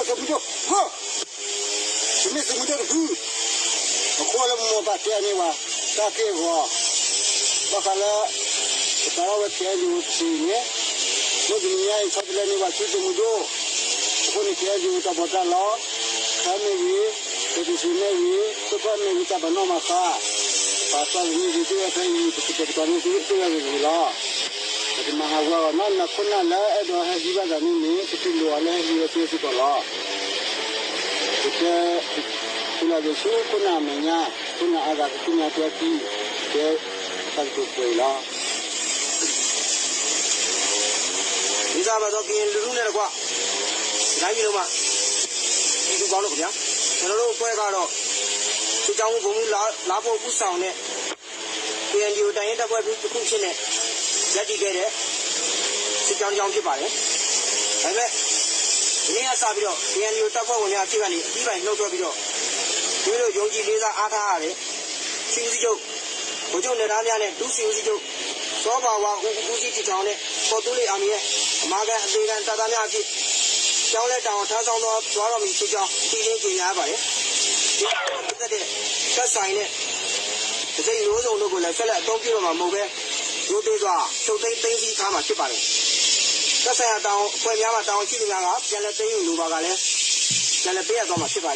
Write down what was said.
သုးမုၢ်ဒိၣ်, သုးမုၢ်ဒိၣ်တဖု, အဃိလၢမိၢ်ပၢ်တဲန့ၢ်ဝဲ တၢ်က့ၢ်အဂီၤ, ဘၣ်ဃးလၢ ပသးထီၣ်ဝဲ ကဲယိၤ တဆံအံၤန့ၣ်, မုၢ်တနံၤညါအံၤ ဆီတလဲန့ၢ်ဝဲဆူသုးမုၢ်ဒိၣ်, အဃိန့ၣ် ကဲယိၤ တၢ်ပီးတၢ်လီ, ခဲမ့ၢ်ဂ့ၤ, ကဲတဆံမ့ၢ်ဂ့ၤ, သိၣ်ပှၢ်မ့ၢ်ဂ့ၤ တၢ်ပနီၣ်မၤဃါ, ပာ်တၢ်လၢန့ၣ်ဂ့ၤ သ့ၣ်ဝဲဖဲအံၤ ပကတဲာ်ကတီၤန့ၢ်သုသ့ၣ်ဝဲဂ့ၤဂ့ၤလီၤ. ပတမၤဟးဂီၤအဂီၢ်နီၤ နခိၣ်နၢ်လၢအဲၣ်ဒိးဟဲဟံးဘၣ်သးန့ၣ်န့ၣ် ပတူၢ်လိာ်အီၤလၢဟဲဟံးဝဲသ့ၣ်စ့ၢ်ကီးလီၤ. ပတဲ ဖုလီၤက့ၤဆူခိၣ်နၢ်အမဲာ်ညါ, ခိၣ်နၢ်အါဂၤကသ့ၣ်ညါကျဲခံ, ကဲ တၢ်ကတိၤပှဲၤအံၤလီၤ. ဒ်သိးဘၣ်သိး ကရင်လူထုနဲ့တကွ တိုင်းပြည်လုံးမှာ ပြည်သူပေါင်းတို့ခင်ဗျာ ကျွန်တော်တို့အဖွဲ့ကတော့ စစ်ကြောင်းမှူးဗိုလ်မှူး လား လားဖို့ဦးဆောင်တဲ့ KNDO တိုင်းရင်းတပ်ဖွဲ့တစ်ခုအဖြစ်နဲ့ ရပ်တည်ခဲ့တဲ့ စစ်ကြောင်းတစ်ကြောင်းဖြစ်ပါတယ်။ ဒါပေမဲ့ ဒီနေ့ကစပြီးတော့ KNDO တပ်ဖွဲ့ဝင်များအဖြစ်ကနေ အပြီးပိုင်နှုတ်ထွက်ပြီးတော့ သူတို့ယုံကြည်လေးစားအားထားရတဲ့ စစ်ဦးစီးချုပ် ဗိုလ်ချုပ်နယ်သားများနဲ့ ဒုစစ်ဦးစီးချုပ် စောဘဝဦး ဦးစီးတည်ထောင်တဲ့ ကော်သူးလေအာမီရဲ့ အမဟာမိတ်အသေခံတပ်သားများအဖြစ် ပြောင်းလဲတာဝန်ထမ်းဆောင်သွားတော့မည်ဖြစ်ကြောင်း ရှင်းလင်းကြေညာရပါတယ်။ ဒီလိုပတ်သက်တဲ့ သက်ဆိုင်တဲ့ တံဆိပ်မျိုးစုံတို့ကိုလည်း ဆက်လက်အသုံးပြုတော့မှာမဟုတ်ဘဲ ရိုသေစွာ ဖြုတ်သိမ်းသိမ်းဆည်းထားမှာဖြစ်ပါတယ်။ သက်ဆိုင်ရာတာဝန်အဖွဲ့များမှ တာဝန်ရှိသူများက ပြန်လည်သိမ်းယူလိုပါကလည်း ပြန်လည်သိမ်းယူသွားမှာဖြစ်ပါတယ်။